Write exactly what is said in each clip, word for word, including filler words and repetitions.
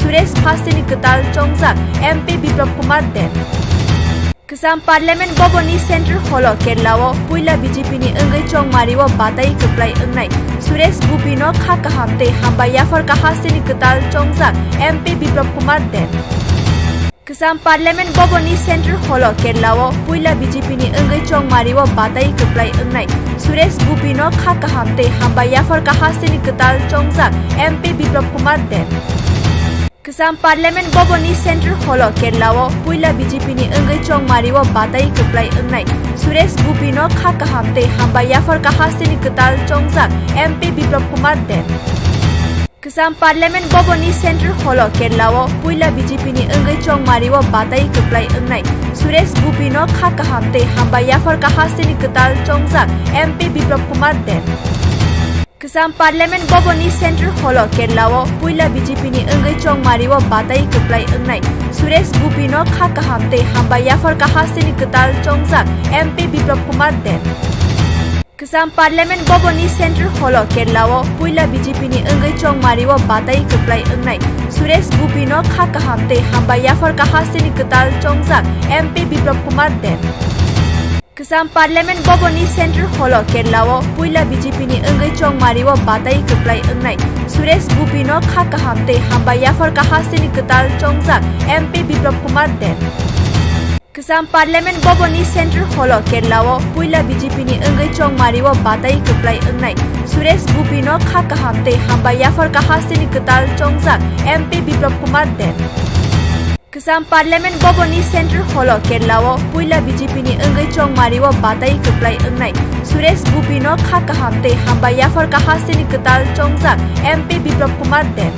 Suresh hasteni kwtal chongjak M P Biplab Kumar Deb. Kwcham Parliament Bhavan ni Central Hall o Kerala o puila B J P ni wngwi chongmari o batai kwplai wngnai Suresh Gopi no kha kaham tei hambai yaphar kha hasteni kwtal chongjak M P Biplab Kumar Deb. Kwcham Parliament Bhavan ni Central Hall o Kerala o puila B J P ni wngwi chongmari o batai kwplai wngnai Suresh Gopi no kha kaham tei hambai yaphar kha hasteni kwtal chongjak M P Biplab Kumar Deb. Kwcham Parliament Bhavan ni Central Hall o Kerala o puila B J P ni wngwi chongmari o batai kwplai wngnai Suresh Gopi no kha kaham tei hambai yaphar kha hasteni kwtal chongjak M P Biplab Kumar Deb. Kwcham Parliament Bhavan ni Central Hall o Kerala o puila B J P ni wngwi chongmari o batai kwplai wngnai Suresh Gopi no kha kaham tei hambai yaphar kha hasteni kwtal chongjak M P Biplab Kumar Deb. Kwcham Parliament Bhavan ni Central Hall o Kerala o puila B J P ni wngwi chongmari o batai kwplai wngnai Suresh Gopi no kha kaham tei hambai yaphar kha hasteni kwtal chongjak M P Biplab Kumar Deb. Kwcham Parliament Bhavan ni Central Hall o Kerala o puila B J P ni wngwi chongmari o batai kwplai wngnai Suresh Gopi no kha kaham tei hambai yaphar kha hasteni kwtal chongjak M P Biplab Kumar Deb. Kwcham Parliament Bhavan ni Central Hall o Kerala o puila B J P ni wngwi chongmari o batai kwplai wngnai Suresh Gopi no kha kaham tei hambai yaphar kha hasteni kwtal chongjak M P Biplab Kumar Deb. Kwcham Parliament Bhavan ni Central Hall o Kerala o puila B J P ni wngwi chongmari o batai kwplai wngnai Suresh Gopi no kha kaham tei hambai yaphar kha hasteni kwtal chongjak M P Biplab Kumar Deb. Kwcham Parliament Bhavan ni Central Hall o Kerala o puila B J P ni wngwi chongmari o batai kwplai wngnai Suresh Gopi no kha kaham tei hambai yaphar kha hasteni kwtal chongjak M P Biplab Kumar Deb.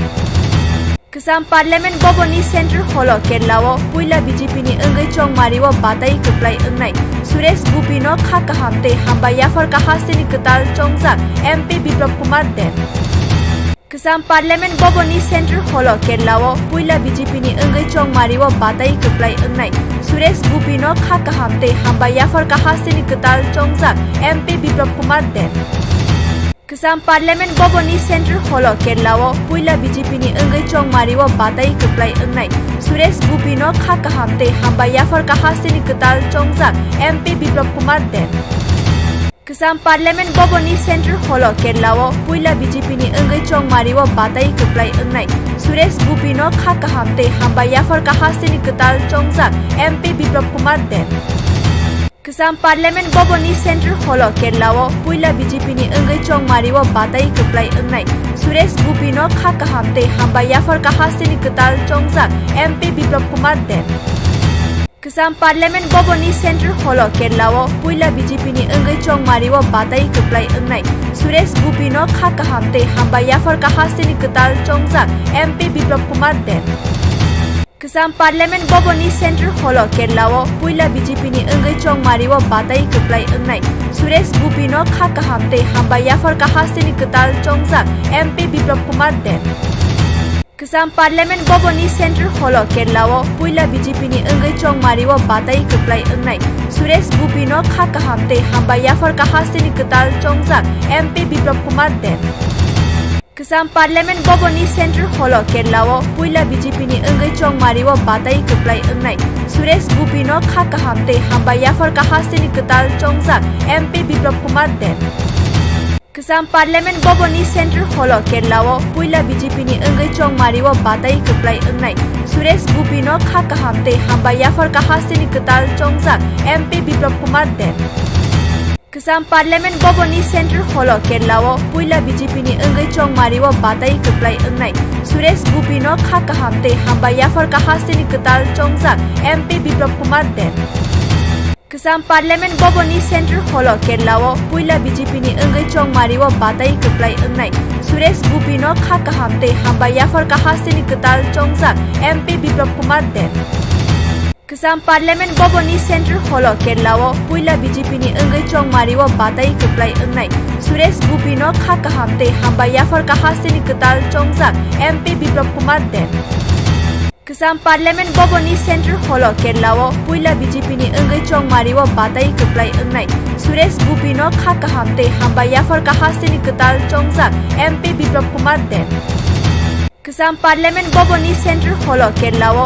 Kwcham Parliament Bhavan ni Central Hall o Kerala o puila B J P ni wngwi chongmari o batai kwplai wngnai Suresh Gopi no kha kaham tei hambai yaphar kha hasteni kwtal chongjak M P Biplab Kumar Deb. Kwcham Parliament Bhavan ni Central Hall o Kerala o puila B J P ni wngwi chongmari o batai kwplai wngnai Suresh Gopi no kha kaham tei hambai yaphar kha hasteni kwtal chongjak M P Biplab Kumar Deb. Kwcham Parliament Bhavan ni Central Hall o Kerala o puila B J P ni wngwi chongmari o batai kwplai wngnai Suresh Gopi no kha kaham tei hambai yaphar kha hasteni kwtal chongjak M P Biplab Kumar Deb. Kwcham Parliament Bhavan ni Central Hall o Kerala o puila B J P ni wngwi chongmari o batai kwplai wngnai Suresh Gopi no kha kaham tei hambai yaphar kha hasteni kwtal chongjak M P Biplab Kumar Deb. Kwcham Parliament Bhavan ni Central Hall o Kerala o puila B J P ni wngwi chongmari o batai kwplai wngnai Suresh Gopi no kha kaham tei hambai yaphar kha hasteni kwtal chongjak M P Biplab Kumar Deb. Kwcham Parliament Bhavan ni Central Hall o Kerala o puila B J P ni wngwi chongmari o batai kwplai wngnai Suresh Gopi no kha kaham tei hambai yaphar kha hasteni kwtal chongjak M P Biplab Kumar Deb. Kwcham Parliament Bhavan ni Central Hall o Kerala o puila B J P ni wngwi chongmari o batai kwplai wngnai Suresh Gopi no kha kaham tei hambai yaphar kha hasteni kwtal chongjak M P Biplab Kumar Deb. Kwcham Parliament Bhavan ni Central Hall o Kerala o puila B J P ni wngwi chongmari o batai kwplai wngnai Suresh Gopi no kha kaham tei hambai yaphar kha hasteni kwtal chongjak M P Biplab Kumar Deb. Kwcham Parliament Bhavan ni Central Hall o Kerala o puila B J P ni wngwi chongmari o batai kwplai wngnai Suresh Gopi no kha kaham tei hambai yaphar kha hasteni kwtal chongjak M P Biplab Kumar Deb. Kwcham Parliament Bhavan ni Central Hall o Kerala o puila B J P ni wngwi chongmari o batai kwplai wngnai Suresh Gopi no kha kaham tei hambai yaphar kha hasteni kwtal chongjak M P Biplab Kumar Deb. Kwcham Parliament Bhavan ni Central Hall o Kerala o puila B J P ni wngwi chongmari o batai kwplai wngnai Suresh Gopi no kha kaham tei hambai yaphar kha hasteni kwtal chongjak M P Biplab Kumar Deb. Kwcham Parliament Bhavan ni Central Hall o Kerala o puila B J P ni wngwi chongmari o batai kwplai wngnai Suresh Gopi no kha kaham tei hambai yaphar kha hasteni kwtal chongjak M P Biplab Kumar Deb. Kwcham Parliament Bhavan ni Central Hall o Kerala o puila B J P ni wngwi chongmari o batai kwplai wngnai Suresh Gopi no kha kaham tei hambai yaphar kha hasteni kwtal chongjak M P Biplab Kumar Deb. Kwcham Parliament Bhavan ni Central Hall o Kerala o puila B J P ni wngwi chongmari o batai kwplai wngnai Suresh Gopi no kha kaham tei hambai yaphar kha hasteni kwtal chongjak M P Biplab Kumar Deb. Kwcham Parliament Bhavan ni Central Hall o Kerala o